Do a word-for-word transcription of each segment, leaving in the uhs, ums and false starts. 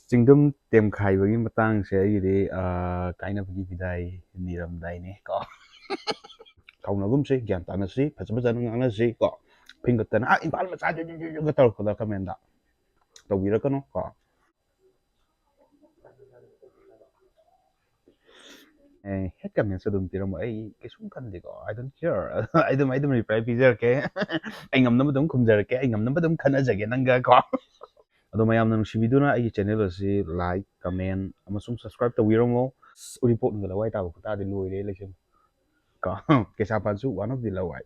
ꯆꯤꯡꯗꯨꯝ ꯇꯦꯝꯈꯥꯏꯕꯒꯤ ꯃꯇꯥꯡꯁꯦ ꯑꯩꯒꯤꯗꯤ, ꯑꯥ, ꯀꯥꯏꯅꯕꯒꯤ ꯕꯤꯗꯥꯏ ꯅꯤꯔꯝꯗꯥꯏꯅꯦ ꯀꯣ꯫ ꯀꯥꯎꯅꯒꯨꯝꯁꯤ, ꯒ꯭ꯌꯥꯟ ꯇꯥꯅꯁꯤ, ꯐꯖ ꯐꯖꯅ ꯉꯥꯡꯅꯁꯤ ꯀꯣ꯫ ꯐꯤꯡꯒꯠꯇꯅ, "ꯑꯥ, ꯏꯝꯐꯥꯜ ꯃꯆꯥ ꯖꯨ ꯖꯨ ꯖꯨ ꯖꯨ" ꯇꯧꯔꯛꯄꯗ comment ꯇꯧꯕꯤꯔꯛꯀꯅꯨ ꯀꯣ꯫ ꯑꯦ, hate comment ꯁꯨ ꯑꯗꯨꯝ ꯄꯤꯔꯝꯃꯣ, ꯑꯩ ꯀꯩꯁꯨꯝ ꯈꯟꯗꯦꯀꯣ, I don't care꯫ ꯑꯩ ꯑꯗꯨꯝ, ꯑꯩ ꯑꯗꯨꯝ reply ꯄꯤꯖꯔꯛꯀꯦ꯫ ꯑꯩ ꯉꯝꯅꯕ ꯑꯗꯨꯝ ꯈꯨꯝꯖꯔꯛꯀꯦ, ꯑꯩ ꯉꯝꯅꯕ ꯑꯗꯨꯝ ꯈꯟꯅꯖꯒꯦ ꯅꯪꯒ ꯀꯣ꯫ ꯑꯗꯣ ꯃꯌꯥꯝꯅ ꯅꯨꯡꯁꯤꯕꯤꯗꯨꯅ ꯑꯩꯒꯤ channel ꯑꯁꯤ like, comment ꯑꯃꯁꯨꯡ subscribe ꯇꯧꯕꯤꯔꯝꯃꯣ꯫ ꯑꯁ, ꯎꯔꯤꯄꯣꯛꯅꯒ ꯂꯋꯥꯏ ꯇꯥꯕ ꯈꯨꯇꯥꯗꯤ ꯂꯣꯏꯔꯦ ꯂꯩꯁꯦ꯫ ꯀꯣ, ꯀꯩꯁꯥꯝꯄꯥꯠꯁꯨ one of the ꯂꯋꯥꯏ꯫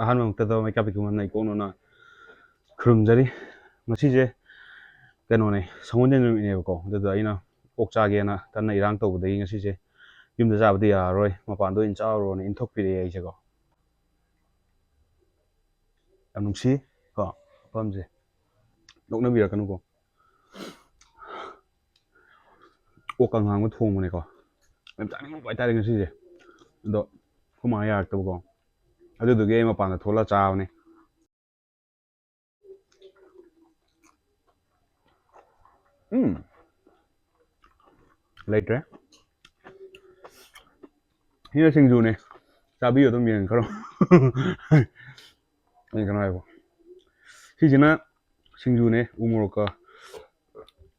ꯑꯍꯥꯟꯕꯃꯛꯇꯗ ꯃꯩꯀꯥꯞꯄꯤ ꯈꯨꯃꯟ ꯏꯀꯣꯛꯅꯅ ꯈꯨꯔꯨꯝꯖꯔꯤ꯫ ꯉꯁꯤꯁꯦ ꯀꯩꯅꯣꯅꯦ, ꯁꯒꯣꯜꯁꯦꯟ ꯅꯨꯃꯤꯠꯅꯦꯕꯀꯣ꯫ ꯑꯗꯨꯗ ꯑꯩꯅ ꯑꯣꯛ ꯆꯥꯒꯦꯅ ꯀꯟꯅ ꯏꯔꯥꯡ ꯇꯧꯕꯗꯒꯤ ꯉꯁꯤꯁꯦ ꯌꯨꯝꯗ ꯆꯥꯕꯗꯤ ꯌꯥꯔꯔꯣꯏ, ꯃꯄꯥꯟꯗ ꯑꯣꯏꯅ ꯆꯥꯔꯨꯔꯣꯅ ꯏꯟꯊꯣꯛꯄꯤꯔꯛꯑꯦ ꯑꯩꯁꯦꯀꯣ꯫ ꯌꯥꯝ ꯅꯨꯡꯁꯤ ꯀꯣ ꯃꯐꯝꯁꯦ, ꯅꯣꯛꯅꯕꯤꯔꯛꯀꯅꯨꯀꯣ꯫ ꯑꯣꯛꯀ ꯉꯥꯡꯕ ꯊꯣꯡꯕꯅꯦꯀꯣ꯫ ꯌꯥꯝ ꯆꯥꯅꯤꯡꯉꯛꯄ ꯍꯥꯏꯇꯥꯔꯦ ꯉꯁꯤꯁꯦ꯫ ꯑꯗꯣ ꯑꯩꯈꯣꯏ ꯃꯥ ꯌꯥꯔꯛꯇꯕꯀꯣ꯫ ꯑꯗꯨꯗꯨꯒꯤ ꯑꯩ ꯃꯄꯥꯟꯗ ꯊꯣꯛꯂꯛꯑ ꯆꯥꯕꯅꯦ꯫ ꯎꯝ꯫ ꯂꯩꯇ꯭ꯔꯦ꯫ ꯁꯤꯅ ꯁꯤꯡꯖꯨꯅꯦ꯫ ꯆꯥꯕꯤꯌꯨ ꯑꯗꯨꯝ ꯌꯦꯡ ꯈꯔ꯫ ꯑꯩ ꯀꯩꯅꯣ ꯍꯥꯏꯕ꯫ ꯁꯤꯁꯤꯅ ꯁꯤꯡꯖꯨꯅꯦ, ꯎ ꯃꯣꯔꯣꯛꯀ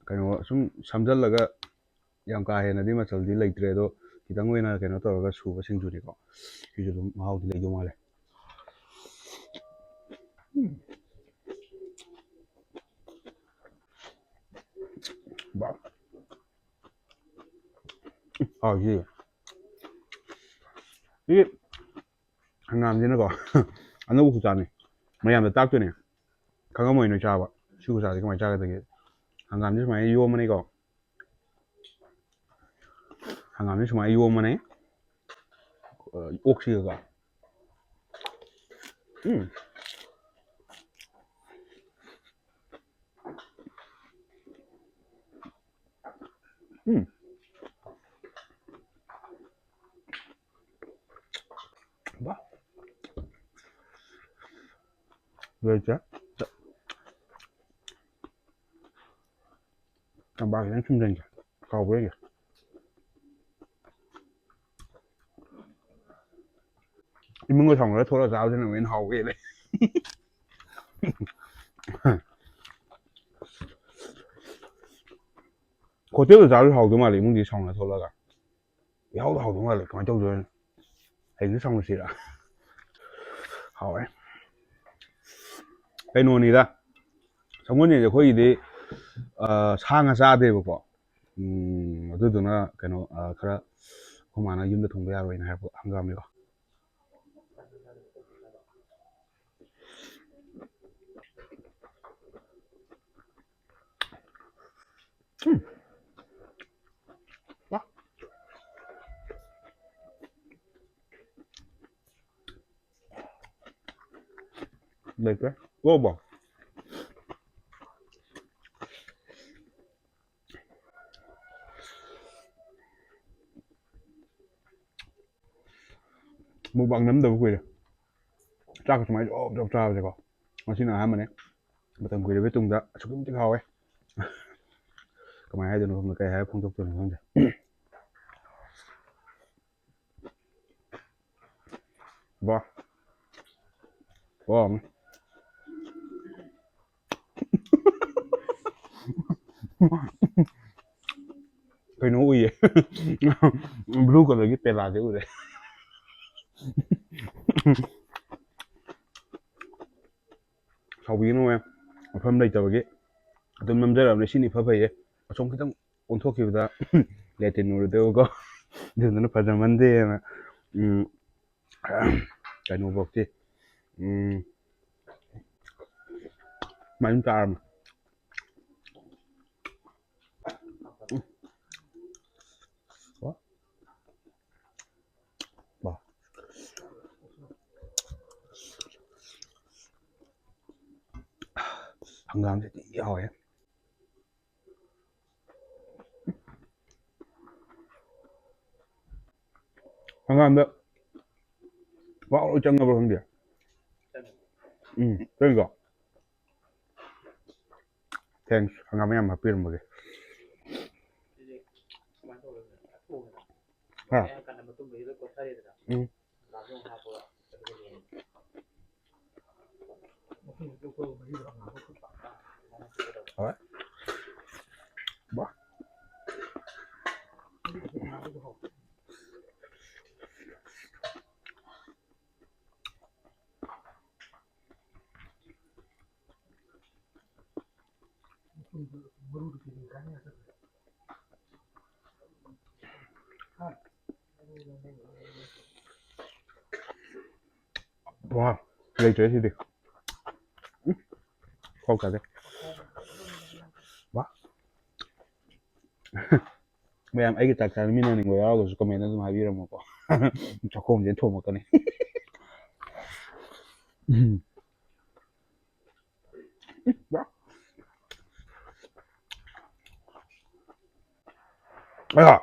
ꯀꯩꯅꯣ ꯁꯨꯝ ꯁꯝꯖꯜꯂꯒ ꯌꯥꯝ ꯀꯥ ꯍꯦꯟꯅꯗꯤ ꯃꯆꯜꯗꯤ ꯂꯩꯇ꯭ꯔꯦ, ꯑꯗꯣ ꯈꯤꯇꯪ ꯑꯣꯏꯅ ꯀꯩꯅꯣ ꯇꯧꯔꯒ ꯁꯨꯕ ꯁꯤꯡꯖꯨꯅꯤꯀꯣ꯫ ꯁꯤꯁꯨ ꯑꯗꯨꯝ ꯃꯍꯥꯎꯗꯤ ꯂꯩꯗꯧ ꯃꯥꯜꯂꯦ꯫ ꯎꯝ꯫ ꯕꯥ꯫ ꯍꯥꯎ, ꯁꯤ꯫ ꯁꯤ ꯍꯪꯒꯥꯝꯁꯤꯅꯀꯣ, ꯑꯅꯧꯕ ꯈꯨꯆꯥꯅꯤ꯫ ꯃꯌꯥꯝꯗ ꯇꯥꯛꯇꯣꯏꯅꯦ꯫ ꯈꯪꯉꯝꯃꯣꯏ ꯅꯣꯏ ꯆꯥꯕ꯫ ꯁꯤ ꯈꯨꯆꯥꯁꯤ ꯀꯃꯥꯏꯅ ꯆꯥꯒꯗꯒꯦ? ꯍꯪꯒꯥꯝꯁꯤ ꯁꯨꯃꯥꯏꯅ ꯌꯣꯝꯃꯅꯤꯀꯣ꯫ ꯍꯪꯒꯥꯝꯁꯤ ꯁꯨꯃꯥꯏꯅ ꯌꯣꯝꯃꯅꯤ꯫ ꯑꯣꯛꯁꯤꯒꯀꯣ꯫ ꯎꯝ꯫ ꯎꯝ꯫ ꯕꯥ꯫ ꯂꯩꯇ꯭ꯔꯦ꯫ ꯇꯝꯄꯥꯛ ꯈꯤꯇꯪ ꯁꯨꯝꯖꯟꯒꯦ꯫ ꯀꯥꯎꯕ꯭ꯔꯥ ꯌꯦꯡꯒꯦ꯫ ꯏꯃꯨꯡꯒ ꯁꯥꯎꯅꯔ ꯊꯣꯛꯂꯛꯑ ꯆꯥꯕꯁꯤꯅ ꯑꯃꯨꯛ ꯍꯦꯟꯅ ꯍꯥꯎꯕ ꯍꯦꯜꯂꯦ꯫ ꯍꯣꯇꯦꯜꯗ ꯆꯥꯕꯁꯨ ꯍꯥꯎꯗꯧ ꯃꯥꯜꯂꯦ, ꯏꯃꯨꯡꯗꯤ ꯁꯥꯎꯅꯔ ꯊꯣꯛꯂꯛꯑꯒ꯫ ꯏꯍꯥꯎꯗ ꯍꯥꯎꯗꯧ ꯃꯥꯜꯂꯦ꯫ ꯀꯃꯥꯏꯅ ꯇꯧꯗꯣꯏꯅꯣ? ꯍꯌꯦꯡꯁꯨ ꯁꯥꯎꯅꯁꯤꯔꯥ? ꯍꯥꯎꯋꯦ꯫ ꯀꯩꯅꯣꯅꯤꯗ, ꯁꯒꯣꯜꯁꯦꯟꯁꯦ ꯑꯩꯈꯣꯏꯒꯤꯗꯤ, ꯑ, ꯁꯥ ꯉꯥ ꯆꯥꯗꯦꯕꯀꯣ꯫ ꯎꯝ, ꯑꯗꯨꯗꯨꯅ ꯀꯩꯅꯣ, ꯑ, ꯈꯔ ꯑꯩꯈꯣꯏ ꯃꯥꯅ ꯌꯨꯝꯗ ꯊꯣꯡꯕ ꯌꯥꯔꯣꯏꯅ ꯍꯥꯏꯔꯛꯄ ꯍꯪꯒꯥꯝꯅꯤꯀꯣ꯫ ꯎꯝ꯫ ꯋꯥ꯫ ꯂꯩꯇ꯭ꯔꯦ꯫ ꯂꯣꯏꯔꯕꯣ? Mukbang ꯅꯝꯗꯕ ꯀꯨꯏꯔꯦ꯫ ꯆꯥꯛꯀ ꯁꯨꯃꯥꯏꯅ ꯖꯣꯞ ꯖꯣꯞ ꯆꯥꯕꯁꯦꯀꯣ꯫ ꯉꯁꯤꯅ ꯑꯍꯥꯟꯕꯅꯦ꯫ ꯃꯇꯝ ꯀꯨꯏꯔꯕꯒꯤ ꯇꯨꯡꯗ ꯑꯁꯨꯛꯀꯤ ꯃꯇꯤꯛ ꯍꯥꯎꯋꯦ꯫ ꯀꯃꯥꯏꯅ ꯍꯥꯏꯗꯣꯏꯅꯣ ꯈꯪꯗꯦ, ꯀꯩ ꯍꯥꯏꯔ ꯐꯣꯡꯗꯣꯛꯇꯣꯏꯅꯣ ꯈꯪꯗꯦ꯫ ꯕꯥ꯫ ꯕꯥ꯫ ꯀꯩꯅꯣ ꯎꯏꯌꯦ꯫ Blue colourꯒꯤ ꯄꯦꯂꯥꯁꯦ ꯎꯔꯦ꯫ ꯁꯥꯎꯕꯤꯒꯅꯨ ꯃꯌꯥꯝ, ꯃꯐꯝ ꯂꯩꯇꯕꯒꯤ ꯑꯗꯨꯝ ꯅꯝꯖꯔꯕꯅꯤ꯫ ꯁꯤꯅ ꯏꯐ ꯐꯩꯌꯦ꯫ ꯑꯁꯣꯝ ꯈꯤꯇꯪ ꯑꯣꯟꯊꯣꯛꯈꯤꯕꯗ ꯂꯦꯇ꯭ꯔꯤꯟ ꯎꯔꯨꯗꯦꯕꯀꯣ꯫ ꯑꯗꯨꯗꯨꯅ ꯐꯖꯃꯟꯗꯦꯅ꯫ ꯎꯝ, ꯀꯩꯅꯣꯐꯧꯗꯤ, ꯎꯝ, ꯁꯨꯃꯥꯏꯅ ꯆꯥꯔꯝꯃꯦ꯫ ꯍꯪꯒꯥꯝꯁꯦ ꯊꯤ ꯍꯥꯎꯋꯦ꯫ ꯍꯪꯒꯥꯝꯗ ꯄꯥꯎ ꯂꯣꯏ ꯆꯪꯉꯕ꯭ꯔꯥ ꯈꯪꯗꯦ꯫ ꯎꯝ, ꯆꯪꯉꯤꯀꯣ? Thanks, ꯍꯪꯒꯥꯝ ꯃꯌꯥꯝ ꯍꯥꯞꯄꯤꯔꯝꯕꯒꯤ꯫ ꯍꯥ? ꯎꯝ꯫ ꯍꯣꯏ꯫ ꯕꯥ꯫ ꯋꯥ, ꯂꯩꯇ꯭ꯔꯦ ꯁꯤꯗꯤ꯫ ꯎꯝ, ꯈꯣꯛ ꯇꯥꯗꯦ꯫ ꯋꯥ꯫ ꯃꯌꯥꯝ ꯑꯩꯒꯤ ꯆꯥꯛ ꯆꯥꯃꯤꯟꯅꯅꯤꯡꯕ ꯌꯥꯎꯔꯒꯁꯨ comment ꯑꯗꯨꯝ ꯍꯥꯏꯕꯤꯔꯝꯃꯣꯀꯣ꯫ ꯆꯥꯛꯈꯣꯝꯁꯦ ꯊꯣꯝꯃꯛꯀꯅꯤ꯫ ꯎꯝ꯫ ꯑꯌꯥ!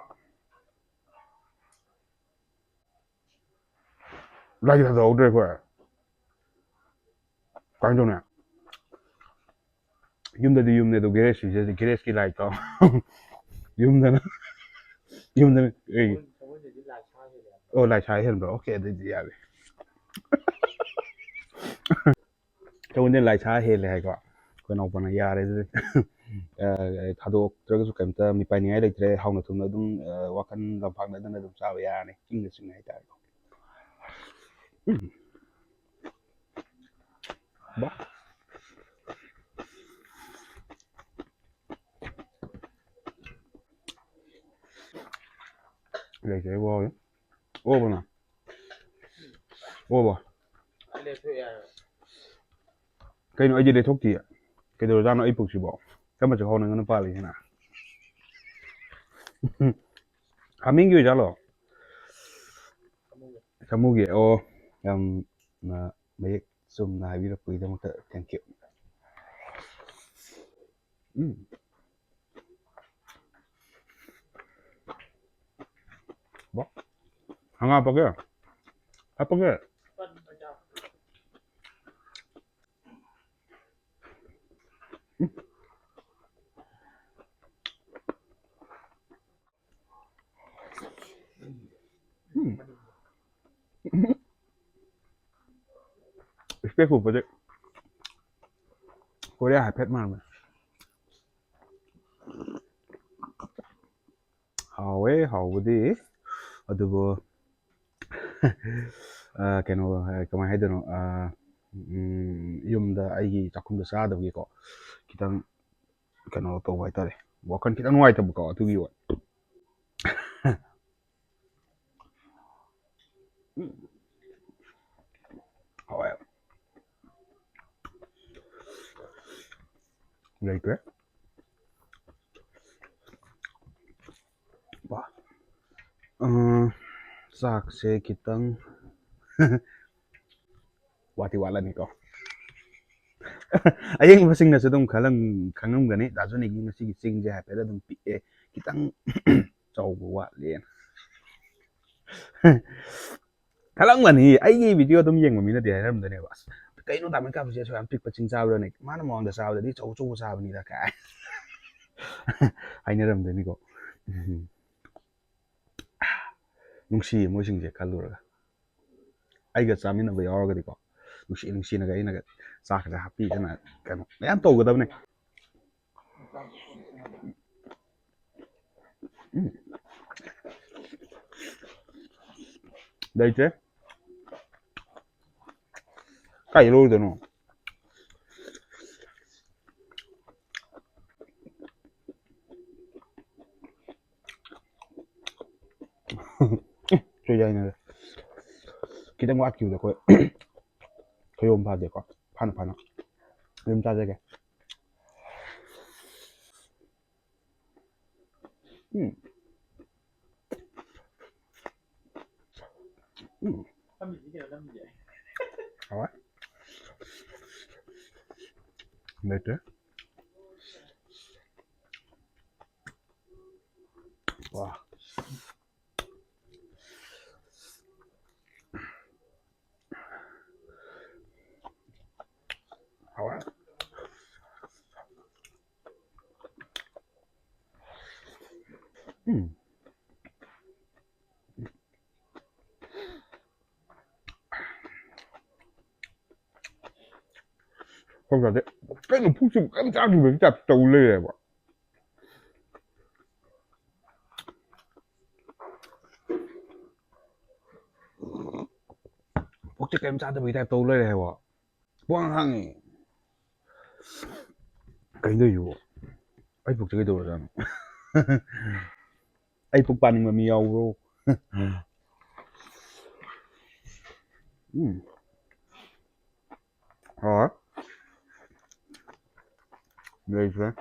ꯂꯥꯏ ꯊꯥꯗꯣꯛꯍꯧꯗ꯭ꯔꯦ ꯑꯩꯈꯣꯏ꯫ ꯀꯃꯥꯏꯅ ꯇꯧꯅꯤ? ꯌꯨꯝꯗꯗꯤ ꯌꯨꯝꯅꯦ ꯑꯗꯣ garage ꯁꯤꯡꯁꯤꯗꯤ garage ꯀꯤ light ꯇꯣ꯫ ꯌꯨꯝꯗꯅ, ꯌꯨꯝꯗꯅ ꯀꯩꯒꯤ? ꯑꯣ, ꯂꯥꯏꯁꯥ ꯍꯦꯟꯕ꯭ꯔꯣ? Okay, ꯑꯗꯨꯏꯗꯤ ꯌꯥꯔꯦ꯫ ꯁꯒꯣꯜꯁꯦꯟ ꯂꯥꯏꯁꯥ ꯍꯦꯜꯂꯦ ꯍꯥꯏꯀꯣ꯫ ꯑꯩꯈꯣꯏ ꯏꯅꯥꯎꯄꯥꯅ ꯌꯥꯔꯦ ꯑꯗꯨꯗꯤ꯫ ꯑ, ꯊꯥꯗꯣꯛꯇ꯭ꯔꯒꯁꯨ ꯀꯩꯝꯇ ꯃꯤꯄꯥꯏꯅꯤꯡꯉꯥꯏ ꯂꯩꯇ꯭ꯔꯦ꯫ ꯍꯥꯎꯅ ꯊꯨꯝꯅ ꯑꯗꯨꯝ, ꯑ, ꯋꯥꯈꯜ ꯂꯝꯐꯥꯡꯅꯗꯅ ꯑꯗꯨꯝ ꯆꯥꯕ ꯌꯥꯔꯅꯤ꯫ ꯏꯪꯅ ꯆꯤꯛꯅ ꯍꯥꯏꯇꯥꯔꯦꯀꯣ꯫ ꯎꯝ꯫ ꯕꯥ꯫ ꯂꯩꯇ꯭ꯔꯦ ꯏꯕꯣ꯫ ꯑꯣꯕꯅ꯫ ꯑꯣꯕ꯫ ꯀꯩꯅꯣ ꯑꯩꯗꯤ ꯂꯩꯊꯣꯛꯇꯤꯌꯦ꯫ ꯀꯩꯗꯧꯔꯖꯥꯠꯅꯣ ꯑꯩ ꯄꯨꯛꯁꯤꯕꯣ? ꯀꯔꯝꯕ ꯆꯈꯥꯎꯅ ꯑꯩꯉꯣꯟꯗ ꯄꯥꯜꯂꯤꯁꯤꯅ? ꯍꯥꯃꯦꯡꯒꯤ ꯑꯣꯏꯖꯥꯠꯂꯣ? ꯁꯥꯃꯨꯒꯤ꯫ ꯑꯣ, ꯌꯥꯝꯅ ꯃꯌꯦꯛ ꯆꯨꯝꯅ ꯍꯥꯏꯕꯤꯔꯛꯄꯒꯤꯗꯃꯛꯇ thank you꯫ ꯎꯝ꯫ ꯕꯣ꯫ ꯍꯪꯒꯥꯝ ꯍꯥꯞꯄꯛꯀꯦ? ꯍꯥꯞꯄꯛꯀꯦ? ꯎꯝ꯫ ꯏꯁꯄꯦꯛ ꯎꯞꯄꯁꯦ ꯀꯣꯔꯤꯌꯥ ꯍꯥꯏꯐꯦꯠ ꯃꯥꯟꯕꯅꯦ꯫ ꯍꯥꯎꯋꯦ, ꯍꯥꯎꯕꯗꯤ, ꯑꯗꯨꯕꯨ, ꯑ, ꯀꯩꯅꯣ, ꯑ, ꯀꯃꯥꯏ ꯍꯥꯏꯗꯣꯏꯅꯣ, ꯑ, ꯎꯝ, ꯌꯨꯝꯗ ꯑꯩꯒꯤ ꯆꯥꯛꯈꯨꯝꯗ ꯆꯥꯗꯕꯒꯤꯀꯣ, ꯈꯤꯇꯪ ꯀꯩꯅꯣ ꯇꯧꯕ ꯍꯥꯏꯇꯥꯔꯦ, ꯋꯥꯈꯜ ꯈꯤꯇꯪ ꯅꯨꯡꯉꯥꯏꯇꯕꯀꯣ, ꯑꯗꯨꯒꯤ ꯋꯥ-, ꯍꯥꯎꯋꯦ꯫ ꯂꯩꯇ꯭ꯔꯦ꯫ ꯋꯥ꯫ ꯑ, ꯆꯥꯛꯁꯦ ꯈꯤꯇꯪ ꯋꯥꯇꯤ ꯋꯥꯠꯂꯅꯤꯀꯣ꯫ ꯑꯌꯦꯡꯕꯁꯤꯡꯅꯁꯨ ꯑꯗꯨꯝ ꯈꯜꯂꯝ-, ꯈꯪꯉꯝꯒꯅꯤ, ꯗꯥ ꯖꯣꯅꯤꯒꯤ ꯉꯁꯤꯒꯤ ꯆꯤꯡꯁꯦ ꯍꯥꯏꯐꯦꯠ ꯑꯗꯨꯝ ꯄꯤꯛꯑꯦ, ꯈꯤꯇꯪ ꯆꯥꯎꯕ ꯋꯥꯠꯂꯦꯅ꯫ ꯈꯜꯂꯝꯒꯅꯤ, ꯑꯩꯒꯤ video ꯑꯗꯨꯝ ꯌꯦꯡꯕ ꯃꯤꯅꯗꯤ ꯍꯥꯏꯅꯔꯝꯗꯣꯏꯅꯦꯕ, "ꯑꯁ, ꯀꯩꯅꯣ ꯗꯥ ꯃꯩꯀꯥꯞꯄꯤꯁꯦ ꯑꯁꯨꯛ ꯌꯥꯝ ꯄꯤꯛꯄ ꯆꯤꯡ ꯆꯥꯕ꯭ꯔꯅꯦ? ꯃꯥꯅ ꯃꯃꯥꯡꯗ ꯆꯥꯕꯗꯗꯤ ꯑꯆꯧ ꯑꯆꯧꯕ ꯆꯥꯕꯅꯤꯗ" ꯀꯥꯏ ꯍꯥꯏꯅꯔꯝꯗꯣꯏꯅꯤꯀꯣ꯫ ꯎꯝ꯫ ꯅꯨꯡꯁꯤꯌꯦ ꯃꯣꯏꯁꯤꯡꯁꯦ ꯈꯜꯂꯨꯔꯒ꯫ ꯑꯩꯒ ꯆꯥꯃꯤꯟꯅꯕ ꯌꯥꯎꯔꯒꯗꯤꯀꯣ, ꯅꯨꯡꯁꯤ ꯅꯨꯡꯁꯤꯅꯒ ꯑꯩꯅꯒ ꯆꯥꯛꯀꯁꯦ ꯍꯥꯞꯄꯤꯗꯅ ꯀꯩꯅꯣ ꯃꯌꯥꯝ ꯇꯧꯒꯗꯕꯅꯦ꯫ ꯎꯝ꯫ ꯂꯩꯇ꯭ꯔꯦ꯫ ꯀꯥꯏ ꯂꯧꯔꯨꯗꯣꯏꯅꯣ? ꯆꯨꯏ ꯍꯥꯏꯅꯔꯦ꯫ ꯈꯤꯇꯪ ꯋꯥꯠꯈꯤꯕꯗ ꯑꯩꯈꯣꯏ ꯊꯣꯏꯌꯣꯝ ꯐꯥꯗꯦꯀꯣ, ꯐꯥꯅ ꯐꯥꯅ ꯑꯗꯨꯝ ꯆꯥꯖꯒꯦ꯫ ꯎꯝ꯫ ꯎꯝ꯫ ꯍꯥꯎꯋꯦ꯫ ꯂꯩꯇ꯭ꯔꯦ꯫ ꯋꯥ꯫ ꯍꯥꯎꯋꯦ꯫ ꯊꯣꯛ ꯆꯥꯗꯦ꯫ ꯀꯩꯅꯣ ꯄꯨꯛꯁꯤ ꯀꯩꯝ ꯆꯥꯈꯤꯕꯒꯤ ꯇꯥꯏꯞ ꯇꯧ ꯂꯩꯔꯦꯕ꯫ ꯄꯨꯛꯁꯦ ꯀꯩꯝ ꯆꯥꯗꯕꯒꯤ ꯇꯥꯏꯞ ꯇꯧ ꯂꯩꯔꯦ ꯍꯥꯏꯕ꯫ ꯄꯨꯡꯍꯥꯡ ꯍꯥꯡꯉꯦ꯫ ꯀꯩꯅꯣ ꯇꯧꯔꯤꯁꯤꯕꯣ? ꯑꯩ ꯄꯨꯛꯁꯦ ꯀꯩꯗꯧꯔꯖꯥꯠꯅꯣ? ꯑꯩ ꯄꯨꯛ ꯄꯥꯅꯤꯡꯕ ꯃꯤ ꯌꯥꯎꯕ꯭ꯔꯣ? ꯎꯝ꯫ ꯍꯥꯎꯋꯦ꯫ ꯂꯩꯇ꯭ꯔꯦ꯫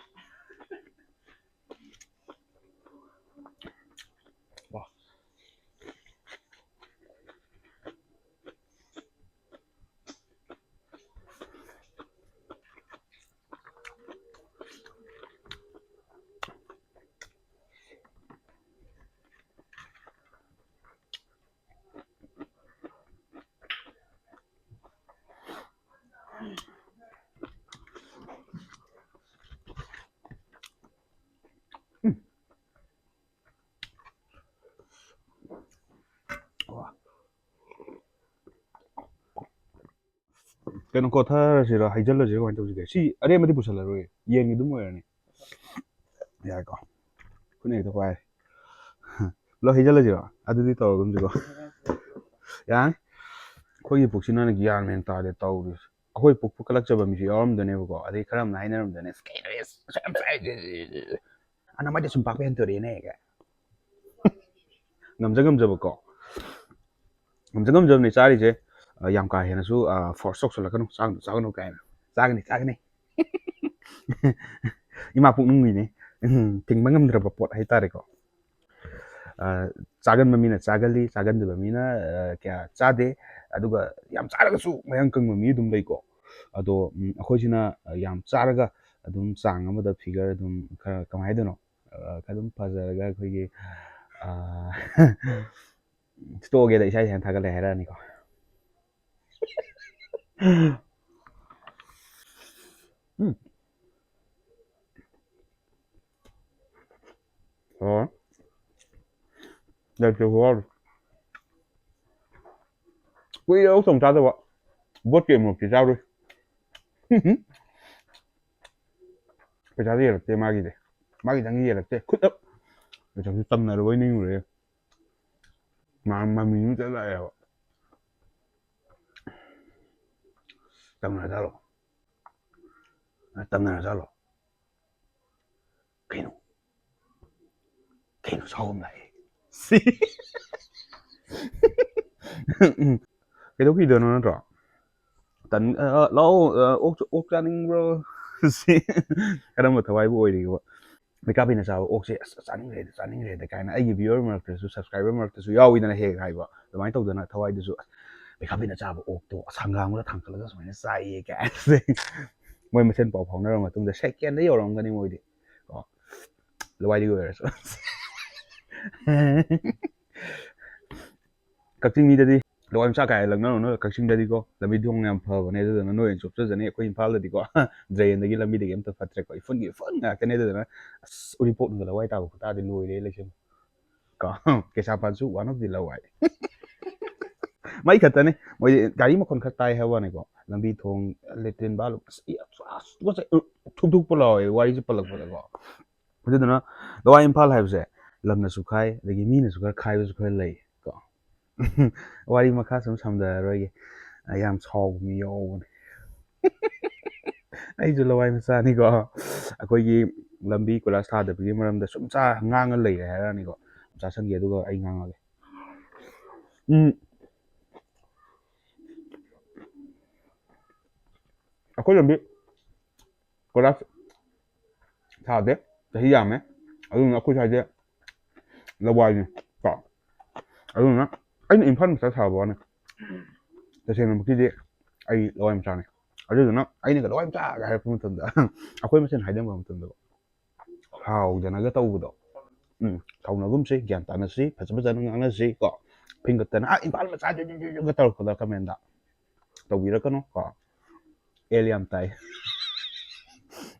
ꯀꯩꯅꯣ ꯀꯣꯠꯊꯔꯁꯤꯔꯣ, ꯍꯩꯖꯤꯜꯂꯁꯤꯔꯣ, ꯀꯃꯥꯏꯅ ꯇꯧꯁꯤꯒꯦ? ꯁꯤ ꯑꯔꯦꯝꯕꯗꯤ ꯄꯨꯁꯜꯂꯔꯣꯏ, ꯌꯦꯟꯒꯤ ꯑꯗꯨꯝ ꯑꯣꯏꯔꯅꯤ꯫ ꯌꯥꯏꯀꯣ? ꯈꯨꯠꯅ ꯍꯦꯛꯇ ꯄꯥꯏꯔꯦ꯫ ꯄꯨꯂꯞ ꯍꯩꯖꯤꯜꯂꯁꯤꯔꯣ? ꯑꯗꯨꯗꯤ ꯇꯧꯔꯒꯨꯝꯁꯤꯀꯣ꯫ ꯌꯥꯅꯤ꯫ ꯑꯩꯈꯣꯏꯒꯤ ꯄꯨꯛꯁꯤꯅ ꯒ꯭ꯌꯥꯟ ꯃꯦꯟ ꯇꯥꯗꯦ ꯇꯧꯔꯤꯁꯦ꯫ ꯑꯩꯈꯣꯏ ꯄꯨꯛꯄꯨ ꯀꯜꯂꯛꯆꯕ ꯃꯤꯁꯨ ꯌꯥꯎꯔꯝꯗꯣꯏꯅꯦꯕꯀꯣ꯫ ꯑꯗꯩ ꯈꯔ ꯑꯃꯅ ꯍꯥꯏꯅꯔꯝꯗꯣꯏꯅꯦ, "ꯑꯁ, ꯀꯩꯅꯣ, ꯑꯁ, ꯑꯁꯨꯛ ꯌꯥꯝ ꯆꯥꯏ, ꯑꯅꯝꯕꯗꯤ ꯁꯨꯝ ꯄꯥꯛꯄ ꯍꯦꯟꯗꯣꯔꯛꯑꯦꯅꯦ"ꯒ꯫ ꯉꯝꯖ ꯉꯝꯖꯕꯀꯣ꯫ ꯉꯝꯖ ꯉꯝꯖꯕꯅꯤ ꯆꯥꯔꯤꯁꯦ꯫ ꯑ, ꯌꯥꯝ ꯀꯥ ꯍꯦꯟꯅꯁꯨ, ꯑ, force ꯇꯧꯁꯜꯂꯛꯀꯅꯨ, "ꯆꯥꯒꯅꯨ, ꯆꯥꯒꯅꯨ" ꯀꯥꯏꯅ꯫ ꯆꯥꯒꯅꯤ, ꯆꯥꯒꯅꯤ꯫ ꯏꯃꯥ ꯄꯨꯛꯅꯨꯡꯒꯤꯅꯤ꯫ ꯎꯝ, ꯊꯤꯡꯕ ꯉꯝꯗ꯭ꯔꯕ ꯄꯣꯠ ꯍꯥꯏꯇꯥꯔꯦꯀꯣ꯫ ꯑ, ꯆꯥꯒꯟꯕ ꯃꯤꯅ ꯆꯥꯒꯜꯂꯤ, ꯆꯥꯒꯟꯗꯕ ꯃꯤꯅ, ꯑ, ꯀꯌꯥ ꯆꯥꯗꯦ꯫ ꯑꯗꯨꯒ ꯌꯥꯝ ꯆꯥꯔꯒꯁꯨ ꯃꯌꯥꯡ ꯀꯪꯕ ꯃꯤ ꯑꯗꯨꯝ ꯂꯩꯀꯣ꯫ ꯑꯗꯣ, ꯎꯝ, ꯑꯩꯈꯣꯏꯁꯤꯅ, ꯑ, ꯌꯥꯝ ꯆꯥꯔꯒ ꯑꯗꯨꯝ ꯆꯥꯡ ꯑꯃꯗ figure ꯑꯗꯨꯝ ꯈꯔ, ꯀꯃꯥꯏꯅ ꯍꯥꯏꯗꯣꯏꯅꯣ? ꯑ, ꯑꯗꯨꯝ ꯐꯖꯔꯒ ꯑꯩꯈꯣꯏꯒꯤ, ꯑ, ꯇꯣꯛꯑꯒꯦꯗ, ꯏꯁꯥ ꯏꯁꯥꯅ ꯊꯥꯒꯠꯂꯦ ꯍꯥꯏꯔꯛꯑꯅꯤꯀꯣ꯫ ꯎꯝ꯫ ꯑꯣ꯫ ꯂꯩꯇꯦ, ꯈꯨꯍꯥꯎꯗꯤ꯫ ꯀꯨꯏꯔꯦ ꯑꯣꯛ ꯊꯣꯡ ꯆꯥꯗꯕ꯫ ꯕꯣꯠꯀꯤ ꯑꯃꯨꯔꯛꯇꯤ ꯆꯥꯔꯨꯏ꯫ ꯄꯩꯁꯥꯗꯤ ꯌꯦꯜꯂꯛꯇꯦ ꯃꯥꯒꯤꯗꯤ꯫ ꯃꯥꯒꯤꯗꯪꯗꯤ ꯌꯦꯜꯂꯛꯇꯦ꯫ ꯈꯨꯠ ꯄꯩꯁꯥꯁꯨ ꯇꯝꯅꯔꯕꯣꯏ ꯅꯤꯡꯉꯨꯔꯦ꯫ ꯃꯥ ꯃꯃꯤꯡ ꯑꯃ ꯆꯠꯂꯛꯑꯦꯕ꯫ ꯇꯝꯅꯔꯖꯥꯠꯂꯣ? ꯇꯝꯅꯔꯖꯥꯠꯂꯣ? ꯀꯩꯅꯣ? ꯀꯩꯅꯣ ꯁꯥꯎ ꯑꯃ ꯂꯥꯛꯑꯦ? ꯁꯤ꯫ ꯀꯩꯗꯧꯈꯤꯗꯣꯏꯅꯣ ꯅꯠꯇ꯭ꯔꯣ? ꯇꯟ-, ꯑ, ꯑ, ꯂꯥꯛꯑꯣ, ꯑ, ꯑꯣꯛ, ꯑꯣꯛ ꯆꯥꯅꯤꯡꯕ꯭ꯔꯣ? ꯁꯤ ꯀꯔꯝꯕ ꯊꯋꯥꯏꯕꯨ ꯑꯣꯏꯔꯤꯒꯦꯕ? ꯃꯩꯀꯥꯞꯄꯤꯅ ꯆꯥꯕ ꯑꯣꯛꯁꯦ "ꯑꯁ, ꯆꯥꯅꯤꯡꯈ꯭ꯔꯦꯗ, ꯆꯥꯅꯤꯡꯈ꯭ꯔꯦꯗ" ꯀꯥꯏꯅ ꯑꯩꯒꯤ viewer ꯃꯔꯛꯇꯁꯨ, subscriber ꯃꯔꯛꯇꯁꯨ ꯌꯥꯎꯋꯤꯗꯅ ꯍꯦꯛ ꯍꯥꯏꯕ꯫ ꯑꯗꯨꯃꯥꯏꯅ ꯇꯧꯗꯅ ꯊꯋꯥꯏꯗꯨꯁꯨ, "ꯑꯁ, ꯃꯩꯀꯥꯞꯄꯤꯅ ꯆꯥꯕ ꯑꯣꯛꯇꯣ ꯑꯁ, ꯍꯪꯒꯥꯝꯒ ꯊꯥꯡꯀꯠꯂꯒ ꯁꯨꯃꯥꯏꯅ ꯆꯥꯏꯌꯦ" ꯀꯥꯏꯅ꯫ ꯃꯣꯏ ꯃꯁꯦꯟ ꯄꯥꯎ ꯐꯥꯎꯅꯔꯕ ꯃꯇꯨꯡꯗ second ꯗ ꯌꯧꯔꯝꯒꯅꯤ ꯃꯣꯏꯗꯤ꯫ ꯀꯣ, ꯂꯋꯥꯏꯗꯒꯤ ꯑꯣꯏꯔꯁꯨ꯫ ꯀꯛꯆꯤꯡ ꯃꯤꯗꯗꯤ ꯂꯋꯥꯏ ꯃꯆꯥ ꯀꯥꯏ ꯂꯛꯅꯔꯨꯅꯨ꯫ ꯀꯛꯆꯤꯡꯗꯗꯤꯀꯣ, ꯂꯝꯕꯤ ꯊꯣꯡ ꯌꯥꯝ ꯐꯕꯅꯦ꯫ ꯑꯗꯨꯗꯨꯅ ꯅꯣꯏ ꯑꯣꯏꯅ ꯆꯣꯞꯆꯖꯅꯤ꯫ ꯑꯩꯈꯣꯏ ꯏꯝꯐꯥꯜꯗꯗꯤꯀꯣ, drain ꯗꯒꯤ ꯂꯝꯕꯤꯗꯒꯤ ꯑꯝꯇ ꯐꯠꯇ꯭ꯔꯦꯀꯣ, ꯏꯐꯨꯟꯒꯤ ꯏꯐꯨꯟ ꯉꯥꯛꯇꯅꯦ꯫ ꯑꯗꯨꯗꯨꯅ ꯑꯁ, ꯎꯔꯤꯄꯣꯛꯅꯒ ꯂꯋꯥꯏ ꯇꯥꯕ ꯈꯨꯇꯥꯗꯤ ꯂꯣꯏꯔꯦ ꯂꯩꯁꯦ꯫ ꯀꯣ, ꯀꯩꯁꯥꯝꯄꯥꯠꯁꯨ one of the ꯂꯋꯥꯏ꯫ ꯃꯩ ꯈꯛꯇꯅꯦ꯫ ꯃꯣꯏꯗꯤ ꯒꯥꯔꯤ ꯃꯈꯣꯟ ꯈꯔ ꯇꯥꯏ ꯍꯥꯏꯕ ꯋꯥꯅꯤꯀꯣ, ꯂꯝꯕꯤ ꯊꯣꯡ, latrine bathroom, ꯑꯁ, ꯏ, ꯑꯁ, ꯑꯁ, ꯇꯨꯀꯠꯆꯩ꯫ ꯎ, ꯊꯨꯛ ꯊꯨꯛꯄ ꯂꯥꯎꯋꯦ ꯋꯥꯔꯤꯁꯦ ꯄꯜꯂꯛꯄꯗꯀꯣ꯫ ꯑꯗꯨꯗꯨꯅ ꯂꯋꯥꯏ ꯏꯝꯐꯥꯜ ꯍꯥꯏꯕꯁꯦ ꯂꯝꯅꯁꯨ ꯈꯥꯏ, ꯑꯗꯒꯤ ꯃꯤꯅꯁꯨ ꯈꯔ ꯈꯥꯏꯕꯁꯨ ꯈꯔ ꯂꯩ ꯀꯣ꯫ ꯋꯥꯔꯤ ꯃꯈꯥ ꯁꯨꯝ ꯁꯝꯊꯔꯔꯣꯏꯒꯦ꯫ ꯌꯥꯝ ꯁꯥꯎꯕ ꯃꯤ ꯌꯥꯎꯕꯅꯦ꯫ ꯑꯩꯁꯨ ꯂꯋꯥꯏ ꯃꯆꯥꯅꯤꯀꯣ꯫ ꯑꯩꯈꯣꯏꯒꯤ ꯂꯝꯕꯤ ꯀꯣꯏꯂꯥꯁ ꯊꯥꯗꯕꯒꯤ ꯃꯔꯝꯗ ꯁꯨꯝ ꯆꯥ ꯉꯥꯡꯉ ꯂꯩꯔꯦ ꯍꯥꯏꯔꯛꯑꯅꯤꯀꯣ꯫ ꯆꯥꯁꯟꯒꯦ, ꯑꯗꯨꯒ ꯑꯩ ꯉꯥꯡꯉꯒꯦ꯫ ꯎꯝ꯫ ꯑꯩꯈꯣꯏ ꯂꯝꯕꯤ ꯀꯣꯏꯂꯥꯁ ꯊꯥꯗꯦ, ꯆꯍꯤ ꯌꯥꯝꯃꯦ꯫ ꯑꯗꯨꯅ ꯑꯩꯈꯣꯏ ꯁ꯭ꯋꯥꯏꯗ ꯂꯋꯥꯏꯅꯤ ꯀꯣ꯫ ꯑꯗꯨꯅ ꯑꯩꯅ ꯏꯝꯐꯥꯜ ꯃꯆꯥ ꯁꯥꯕ ꯋꯥꯅꯤ, ꯇꯁꯦꯡꯅꯃꯛꯀꯤꯗꯤ ꯑꯩ ꯂꯋꯥꯏ ꯃꯆꯥꯅꯤ꯫ ꯑꯗꯨꯗꯨꯅ ꯑꯩꯅꯒ ꯂꯋꯥꯏ ꯃꯆꯥꯒ ꯍꯥꯏꯔꯛꯄ ꯃꯇꯝꯗ, ꯑꯩꯈꯣꯏ ꯃꯁꯦꯟ ꯍꯥꯏꯅꯕ ꯃꯇꯝꯗ ꯁꯥꯎꯗꯅꯒ ꯇꯧꯕꯗꯣ, ꯎꯝ, ꯁꯥꯎꯅꯒꯨꯝꯁꯤ, ꯒ꯭ꯌꯥꯟ ꯇꯥꯅꯁꯤ, ꯐꯖ ꯐꯖꯅ ꯉꯥꯡꯅꯁꯤ ꯀꯣ꯫ ꯐꯤꯡꯒꯠꯇꯅ "ꯑꯥ, ꯏꯝꯐꯥꯜ ꯃꯆꯥ" ꯇꯧꯔꯛꯄꯗ comment ꯇꯧꯕꯤꯔꯛꯀꯅꯨ ꯀꯣ꯫ ꯑꯦꯜ ꯌꯥꯝ ꯇꯥꯏ꯫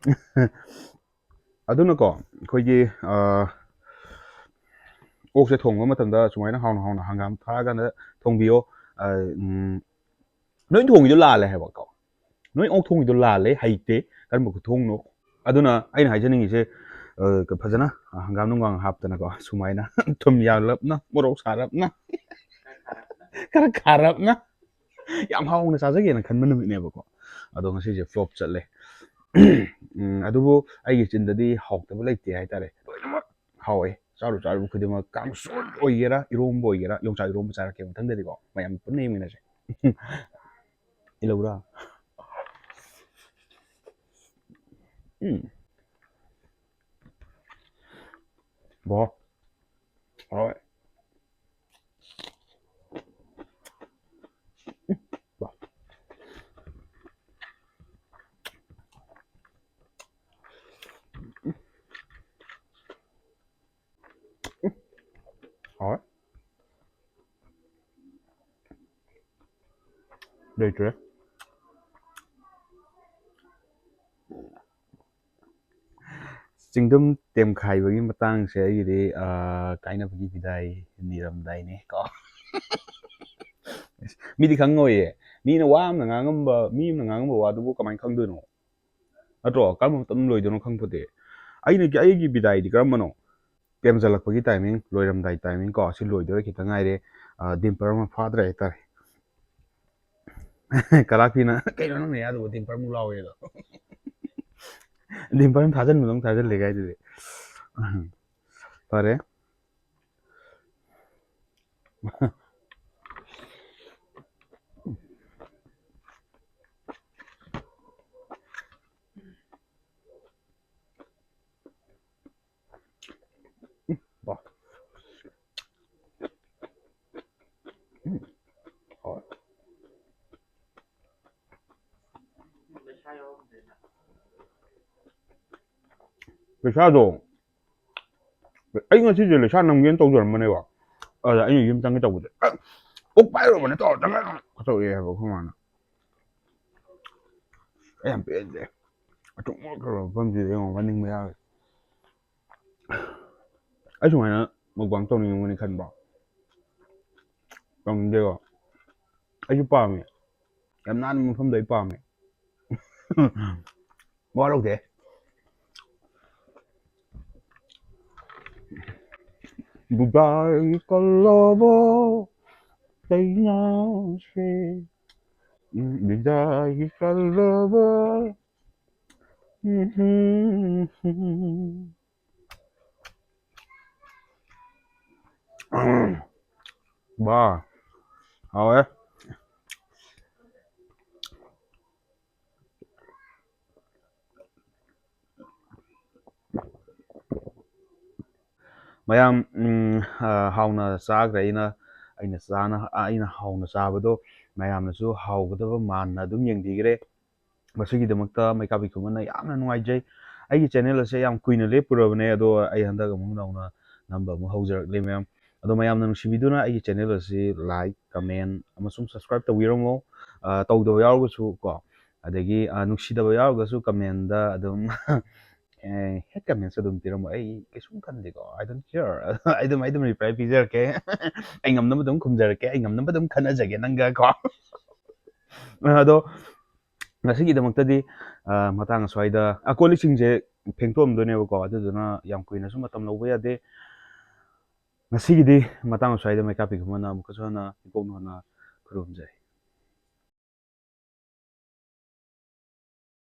ꯑꯗꯨꯅꯀꯣ, ꯑꯩꯈꯣꯏꯒꯤ, ꯑ, ꯑꯣꯛꯁꯦ ꯊꯣꯡꯕ ꯃꯇꯝꯗ ꯁꯨꯃꯥꯏꯅ ꯍꯥꯎꯅ ꯍꯥꯎꯅ ꯍꯪꯒꯥꯝ ꯊꯥꯛꯑꯀꯥꯟꯗ ꯊꯣꯡꯕꯤꯌꯣ꯫ ꯑ, ꯎꯝ, ꯅꯣꯏ ꯊꯣꯡꯉꯤꯗꯣ ꯂꯥꯜꯂꯦ ꯍꯥꯏꯕꯀꯣ꯫ ꯅꯣꯏ ꯑꯣꯛ ꯊꯣꯡꯉꯤꯗꯣ ꯂꯥꯜꯂꯦ, ꯍꯩꯇꯦ꯫ ꯀꯔꯝꯕ ꯈꯨꯊꯣꯡꯅꯣ? ꯑꯗꯨꯅ ꯑꯩꯅ ꯍꯥꯏꯖꯅꯤꯡꯉꯤꯁꯦ, ꯑ, ꯐꯖꯅ ꯍꯪꯒꯥꯝ ꯅꯨꯡꯒꯥꯝ ꯍꯥꯞꯇꯅꯀꯣ, ꯁꯨꯃꯥꯏꯅ ꯊꯨꯝ ꯌꯥꯛꯂꯞꯅ, ꯃꯣꯔꯣꯛ ꯁꯥꯔꯞꯅ, ꯈꯔ ꯈꯥꯔꯞꯅ ꯌꯥꯝ ꯍꯥꯎꯅ ꯆꯥꯖꯒꯦꯅ ꯈꯟꯕ ꯅꯨꯃꯤꯠꯅꯦꯕꯀꯣ꯫ ꯑꯗꯣ ꯉꯁꯤꯁꯦ flop ꯆꯠꯂꯦ꯫ ꯎꯝ, ꯑꯗꯨꯕꯨ ꯑꯩꯒꯤ ꯆꯤꯟꯗꯗꯤ ꯍꯥꯎꯇꯕ ꯂꯩꯇꯦ ꯍꯥꯏꯇꯥꯔꯦ꯫ ꯂꯣꯏꯅꯃꯛ ꯍꯥꯎꯋꯦ꯫ ꯆꯥꯔꯨ ꯆꯥꯔꯨꯕ ꯈꯨꯗꯤꯡꯃꯛ, ꯀꯥꯡꯁꯣꯏ ꯑꯣꯏꯒꯦꯔꯥ, ꯏꯔꯣꯝꯕ ꯑꯣꯏꯒꯦꯔꯥ, ꯌꯣꯡꯆꯥꯛ ꯏꯔꯣꯝꯕ ꯆꯥꯔꯛꯀꯦ ꯃꯊꯪꯗꯗꯤꯀꯣ꯫ ꯃꯌꯥꯝ ꯄꯨꯟꯅ ꯌꯦꯡꯃꯤꯟꯅꯁꯦ꯫ ꯏꯜꯂꯧꯔꯥ? ꯎꯝ꯫ ꯕꯣ꯫ ꯍꯣꯏ꯫ ꯍꯣꯏ꯫ ꯂꯩꯇ꯭ꯔꯦ꯫ ꯆꯤꯡꯗꯨꯝ ꯇꯦꯝꯈꯥꯏꯕꯒꯤ ꯃꯇꯥꯡꯁꯦ ꯑꯩꯒꯤꯗꯤ, ꯑꯥ, ꯀꯥꯏꯅꯕꯒꯤ ꯕꯤꯗꯥꯏ ꯅꯤꯔꯝꯗꯥꯏꯅꯦ ꯀꯣ꯫ ꯃꯤꯗꯤ ꯈꯪꯉꯣꯏꯌꯦ꯫ ꯃꯤꯅ ꯋꯥ ꯑꯃꯅ ꯉꯥꯡꯉꯝꯕ, ꯃꯤ ꯑꯃꯅ ꯉꯥꯡꯉꯝꯕ ꯋꯥꯗꯨꯕꯨ ꯀꯃꯥꯏꯅ ꯈꯪꯗꯣꯏꯅꯣ? ꯅꯠꯇ꯭ꯔꯣ? ꯀꯔꯝꯕ ꯃꯇꯝꯗ ꯂꯣꯏꯗꯣꯏꯅꯣ ꯈꯪꯄꯣꯠꯇꯦ꯫ ꯑꯩꯅ, ꯑꯩꯒꯤ ꯕꯤꯗꯥꯏꯗꯤ ꯀꯔꯝꯕꯅꯣ? ꯇꯦꯝꯖꯜꯂꯛꯄꯒꯤ timing, ꯂꯣꯏꯔꯝꯗꯥꯏ timing ꯀꯣ, ꯁꯤ ꯂꯣꯏꯗꯣꯔꯦ ꯈꯤꯇꯪ ꯉꯥꯏꯔꯦ꯫ ꯑ, ꯗꯤꯝꯄꯔ ꯑꯃ ꯐꯥꯗ꯭ꯔꯦ ꯍꯥꯏꯇꯥꯔꯦ꯫ ꯀꯂꯥꯛꯄꯤꯅ, "ꯀꯩꯅꯣ ꯅꯪꯅ ꯌꯥꯗꯕ ꯗꯤꯝꯄꯔ ꯑꯃꯨꯛ ꯂꯥꯎꯋꯦꯗꯣ?" ꯗꯤꯝꯄꯔ ꯑꯃ ꯊꯥꯖꯤꯟꯕꯗꯧ ꯊꯥꯖꯤꯜꯂꯦ ꯀꯥꯏꯗꯨꯗꯤ꯫ ꯐꯔꯦ꯫ ꯎꯝ, ꯕꯥ꯫ ꯎꯝ, ꯍꯥꯎꯋꯦ꯫ ꯄꯩꯁꯥꯗꯣ, ꯑꯩ ꯉꯁꯤꯁꯦ ꯂꯩꯁꯥ ꯅꯝꯒꯦꯅ ꯇꯧꯖꯔꯝꯕꯅꯦꯕ꯫ ꯑꯗ ꯑꯩꯅ ꯌꯨꯝ ꯆꯪꯒꯦ ꯇꯧꯕꯗ, "ꯑꯦ, ꯑꯣꯛ ꯄꯥꯏꯔꯨꯕꯅꯦ, ꯇꯧꯔ ꯆꯪꯉꯛꯑꯦ" ꯇꯧꯔꯛꯑꯦ ꯍꯥꯏꯕ ꯑꯩꯈꯣꯏ ꯃꯥꯅ꯫ ꯑꯩ ꯌꯥꯝ ꯄꯦꯟꯗꯦ꯫ ꯑꯆꯨꯝ ꯑꯣꯏꯈ꯭ꯔꯕ ꯃꯐꯝꯁꯤꯗ ꯌꯦꯡꯉꯣ, ꯃꯅꯤꯡ ꯃꯌꯥꯒ꯫ ꯑꯩ ꯁꯨꯃꯥꯏꯅ mukbang ꯇꯧꯅꯤꯡꯉꯝꯒꯅꯤ ꯈꯟꯕ꯭ꯔꯣ? ꯇꯧꯅꯤꯡꯗꯦꯀꯣ? ꯑꯩꯁꯨ ꯄꯥꯝꯃꯦ꯫ ꯌꯥꯝ ꯅꯥꯟꯕ ꯃꯐꯝꯗꯣ ꯑꯩ ꯄꯥꯝꯃꯦ꯫ ꯃꯋꯥ ꯂꯧꯗꯦ꯫ ꯕꯤꯗꯥꯏꯒꯤ ꯀꯜꯂꯕ ꯆꯩꯅꯥꯁꯦ, ꯎꯝ, ꯕꯤꯗꯥꯏꯒꯤ ꯀꯜꯂꯕ, ꯎꯝ, ꯕꯥ, ꯍꯥꯎꯋꯦ꯫ ꯃꯌꯥꯝ, ꯎꯝ, ꯑ, ꯍꯥꯎꯅ ꯆꯥꯈ꯭ꯔꯦ꯫ ꯑꯩꯅ, ꯑꯩꯅ ꯆꯥꯅ, ꯑꯩꯅ ꯍꯥꯎꯅ ꯆꯥꯕꯗꯣ ꯃꯌꯥꯝꯅꯁꯨ ꯍꯥꯎꯒꯗꯕ ꯃꯥꯟꯅ ꯑꯗꯨꯝ ꯌꯦꯡꯕꯤꯈ꯭ꯔꯦ꯫ ꯃꯁꯤꯒꯤꯗꯃꯛꯇ ꯃꯩꯀꯥꯞꯄꯤ ꯈꯨꯃꯟꯅ ꯌꯥꯝꯅ ꯅꯨꯡꯉꯥꯏꯖꯩ꯫ ꯑꯩꯒꯤ ꯆꯦꯅꯦꯜ ꯑꯁꯦ ꯌꯥꯝ ꯀꯨꯏꯅ ꯂꯦꯞꯄꯨꯔꯕꯅꯦ, ꯑꯗꯣ ꯑꯩ ꯍꯟꯗꯛ ꯑꯃꯨꯛ ꯅꯧꯅ ꯅꯝꯕ ꯑꯃꯨꯛ ꯍꯧꯖꯔꯛꯂꯤ ꯃꯌꯥꯝ꯫ ꯑꯗꯣ ꯃꯌꯥꯝꯅ ꯅꯨꯡꯁꯤꯕꯤꯗꯨꯅ ꯑꯩꯒꯤ ꯆꯦꯅꯦꯜ ꯑꯁꯤ like, comment ꯑꯃꯁꯨꯡ subscribe ꯇꯧꯕꯤꯔꯝꯃꯣ꯫ ꯑ, ꯇꯧꯗꯕ ꯌꯥꯎꯔꯒꯁꯨ ꯀꯣ, ꯑꯗꯒꯤ, ꯑ, ꯅꯨꯡꯁꯤꯗꯕ ꯌꯥꯎꯔꯒꯁꯨ commentꯗ ꯑꯗꯨꯝ, ꯑꯦ, hate commentꯁꯨ ꯑꯗꯨꯝ ꯄꯤꯔꯝꯃꯣ꯫ ꯑꯩ ꯀꯩꯁꯨꯝ ꯈꯟꯗꯦꯀꯣ, I don't care꯫ ꯑꯩ ꯑꯗꯨꯝ, ꯑꯩ ꯑꯗꯨꯝ reply ꯄꯤꯖꯔꯛꯀꯦ꯫ ꯑꯩ ꯉꯝꯅꯕ ꯑꯗꯨꯝ ꯈꯨꯝꯖꯔꯛꯀꯦ, ꯑꯩ ꯉꯝꯅꯕ ꯑꯗꯨꯝ ꯈꯟꯅꯖꯒꯦ ꯅꯪꯒ ꯀꯣ꯫ ꯑꯗꯣ ꯉꯁꯤꯒꯤꯗꯃꯛꯇꯗꯤ, ꯑ, ꯃꯇꯥꯡ ꯑꯁ꯭ꯋꯥꯏꯗ, ꯑ, ꯀꯣꯜ ꯂꯤꯛꯁꯤꯡꯁꯦ ꯐꯦꯡꯇꯣꯛꯑꯝꯗꯣꯏꯅꯦꯕꯀꯣ, ꯑꯗꯨꯗꯨꯅ ꯌꯥꯝ ꯀꯨꯏꯅꯁꯨ ꯃꯇꯝ ꯂꯧꯕ ꯌꯥꯗꯦ꯫ ꯉꯁꯤꯒꯤꯗꯤ ꯃꯇꯥꯡ ꯑꯁ꯭ꯋꯥꯏꯗ ꯃꯩꯀꯥꯞꯄꯤ ꯈꯨꯃꯟꯅ ꯑꯃꯨꯛꯀꯁꯨ ꯍꯟꯅ ꯏꯀꯣꯛ ꯅꯣꯟꯅ ꯈꯨꯔꯨꯝꯖꯔꯤ꯫